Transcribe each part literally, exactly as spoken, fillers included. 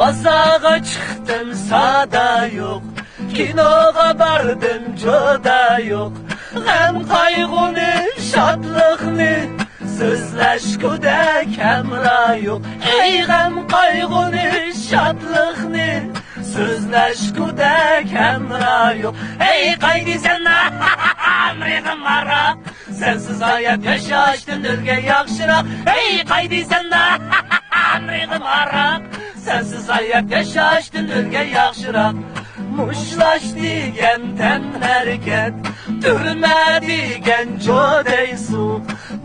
بازارغا چىقتىم، سادا يوق. كىنوغا باردىم، جودا يوق. غەم قايغۇنى، شادلىقنى سۆزلەشكۈدەك ھەمراھ يوق. ئەي غەم قايغۇنى، شادلىقنى سۆزلەشكۈدەك ھەمراھ يوق. ئەي قايدىسەن، ئامرىغىم ئاراق. سەنسىز ھايات ياشاشتىن ئۆلگەن ياخشىراق. ئەي قايدىسەن، ئامرىغىم ئاراق. سەنسىز ھايات ياشاشتىن ئۆلگەن ياخشىراق. مۇشتلاش دېگەن تەنھەرىكەت، تۈرمە دېگەن جودەي سۇ.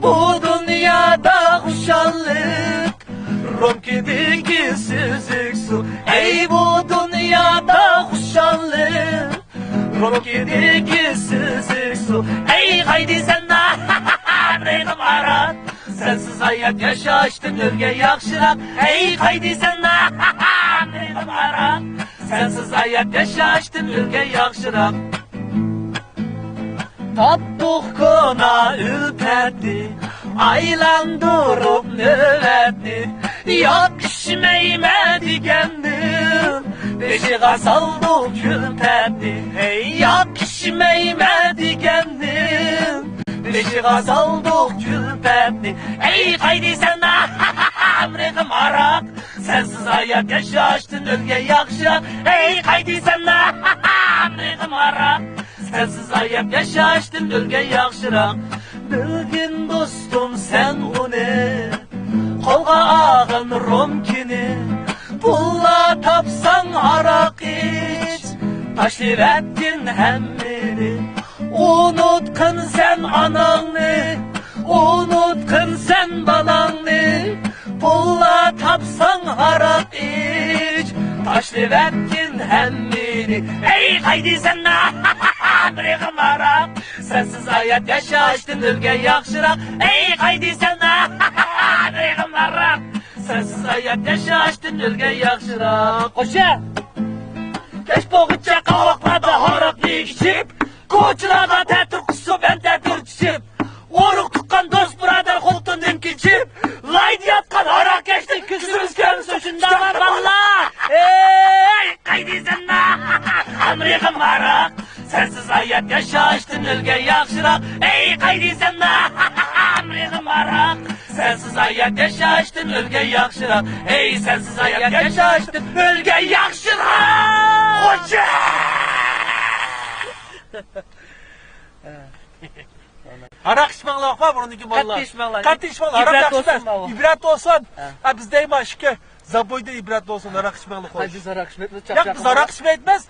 بۇ دۇنيادا خۇشاللىق رومكىدىكى سۈزۈك سۇ. ئەي بۇ دۇنيادا خۇشاللىق رومكىدىكى سۈزۈك سۇ. ئەي قايدىسەن، ئامرىغىم ئاراق. سەنسىز ھايات ياشاشتىن ئۆلگەن ياخشىراق. ئەي قايدىسەن، ئامرىغىم ئاراق. سەنسىز ھايات ياشاشتىن ئۆلگەن ياخشىراق. تاپتۇق كونا ئۈلپەتنى، ئايلاندۇرۇپ نۆۋەتنى. ياق ئىچمەيمەن دېگەندىن، بېشىغا سالدۇق كۈلپەتنى. ھەي، ياق ئىچمەيمەن دېگەندىن، بېشىغا سالدۇق كۈلپەتنى. ئەي قايدىسەن، ئامرىغىم ئاراق. سەنسىز ھايات ياشاشتىن ئۆلگەن ياخشىراق. ئەي قايدىسەن، ئامرىغىم ئاراق. سەنسىز ھايات ياشاشتىن ئۆلگەن ياخشىراق. بىلگىن دوستۇم سەن ئۇنى، قولغا ئالغىن رومكىنى. پۇللا تاپساڭ ھاراق ئىچ، تاشلىۋەتكىن ھەممىنى. ئۇنۇتقىن سەن ئاناڭنى، ئۇنۇتقىن سەن بالاڭنى. پۇللا تاپساڭ ھاراق ئىچ، تاشلىۋەتكىن ھەممىنى. ئەي قايدىسەن، ئامرىغىم ئاراق. سەنسىز ھايات ياشاشتىن ئۆلگەن ياخشىراق. ئەي قايدىسەن، ئامرىغىم ئاراق. سەنسىز ھايات ياشاشتىن ئۆلگەن ياخشىراق. خوشە! كەچ بولغۇچە قاۋاقلاردا ھاراقنى ئىچىپ، كوچىلاردا تەتۈر قۇسۇپ، ئەنتەتۈر چۈشۈپ، ئۇرۇق تۇغقان دوست بۇرادەر خوتۇندىن كېچىپ، لايدا ياتقان ھاراقكەشتىن كۆزىمىز كۆرمىسۇن، شۇنداقمۇ بالىلار؟ ئەي قايدىسەن، ئامرىغىم ھاراق. سەنسىز ھايات ياشاشتىن ئۆلگەن ياخشىراق. ئەي قايدىسەن، ئامرىغىم ھاراق. سەنسىز ھايات ياشاشتىن ئۆلگەن ياخشىراق. ئەي سەنسىز ھايات ياشاشتىن ئۆلگەن ياخشىراق. خوجا! ھاراق ئىچمەڭلار، ئاقا، بۇرۇندىكى بالىلار. قەتئىي ئىچمەڭلار. قەتئىي ئىچمەڭلار. ھاراق ياخشى ئەمەس. ئىبرەت بولسۇن. ھە. ھە، بىزدە ئەمما ئىككى زابويدا ئىبرەت بولسۇن، ھاراق ئىچمەڭلار، خوش. ھە، بىز ھاراق ئىچمەيمىز، ياق، بىز ھاراق ئىچمەيمىز.